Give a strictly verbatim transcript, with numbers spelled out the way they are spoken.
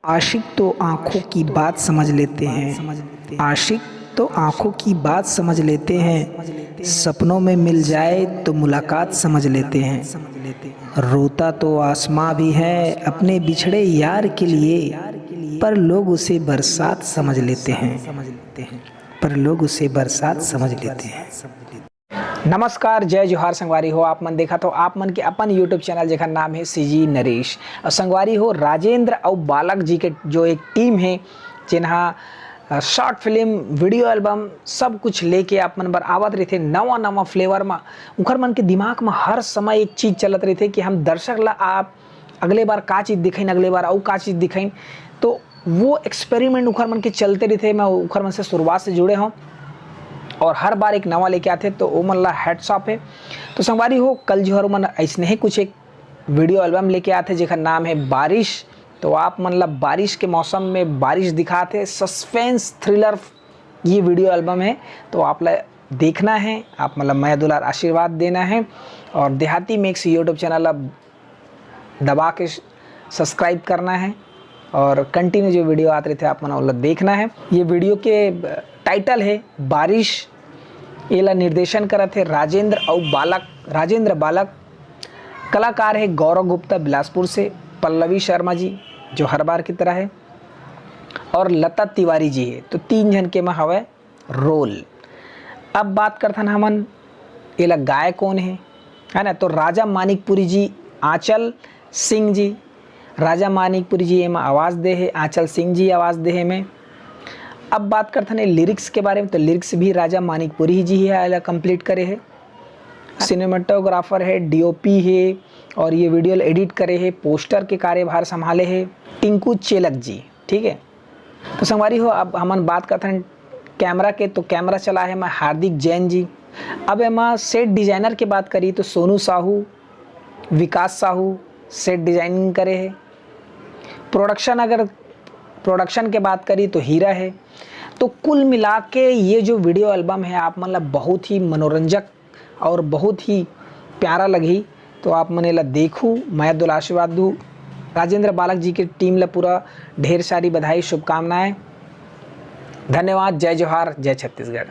आशिक तो आंखों की बात समझ लेते हैं, आशिक तो आंखों की बात समझ लेते हैं, सपनों में मिल जाए तो मुलाकात समझ लेते हैं। रोता तो आसमां भी है अपने बिछड़े यार के लिए, पर लोग उसे बरसात समझ लेते हैं, पर लोग उसे बरसात समझ लेते हैं। नमस्कार, जय जोहार संगवारी हो। आप मन देखत हो आप मन के अपन YouTube चैनल, जेकर नाम है सीजी नरेश। और संगवारी हो, राजेंद्र अउ बालक जी के जो एक टीम है, जेनहा शॉर्ट फिल्म, वीडियो एल्बम, सब कुछ लेके आप मन बर आवत रहिथे नवा नवा फ्लेवर में। उखर मन के दिमाग में हर समय एक चीज चलत रहिथे कि हम दर्शक ला आप अगले बार का चीज दिखाइन, अगले बार अउ का चीज दिखाइन। तो वो एक्सपेरिमेंट उखर मन के चलते रहिथे। मैं उखर मन से शुरुआत से जुड़े हूँ और हर बार एक नवा लेके आथे, तो ओमन ला हैट्स ऑफ है। तो संगवारी हो, कल जो हर मन ऐसने ही कुछ एक वीडियो एल्बम लेके आथे, जेकर नाम है बारिश। तो आप मन ला बारिश के मौसम में बारिश दिखाथे, सस्पेंस थ्रिलर ये वीडियो एल्बम है। तो आप ला देखना है, आप मन ला मया दुलार आशीर्वाद देना है और देहाती मेक्स YouTube चैनल ला दबा के सब्सक्राइब करना है और कंटिन्यू जो वीडियो आते रहते हैं आप मन ओला देखना है। ये वीडियो के टाइटल है बारिश। एला निर्देशन करत है राजेंद्र अउ बालक, राजेंद्र बालक। कलाकार है गौरव गुप्ता बिलासपुर से, पल्लवी शर्मा जी जो हर बार की तरह है, और लता तिवारी जी है। तो तीन झन के में हवय रोल। अब बात करथन हमन, एला गाय कौन है, है ना? तो राजा मानिकपुरी जी, आंचल सिंह जी, राजा मानिकपुरी जी एमा आवाज़ दे हे, आंचल सिंह जी आवाज़ दे हे में। अब बात करथन लिरिक्स के बारे में, तो लिरिक्स भी राजा मानिकपुरी जी ही एला कंप्लीट करे हे। सिनेमेटोग्राफर है, डीओपी है, और ये वीडियो एडिट करे है, पोस्टर के कार्यभार संभाले है टिंकू चेलक जी। ठीक है, तो संगवारी हो, अब हमन बात करथन कैमरा के, तो कैमरा चला है मैं हार्दिक जैन जी। अब एमा सेट डिजाइनर के बात करी तो सोनू साहू, विकास साहू सेट डिजाइनिंग करे है। प्रोडक्शन, अगर प्रोडक्शन के बात करी तो हीरा है। तो कुल मिला के ये जो वीडियो एल्बम है आप मन ला बहुत ही मनोरंजक और बहुत ही प्यारा लगही। तो आप मन एला देखू, मया दुलार आशीर्वाद दू। राजेंद्र बालक जी के टीम ला पूरा ढेर सारी बधाई, शुभकामनाएं। धन्यवाद। जय जोहार, जय छत्तीसगढ़।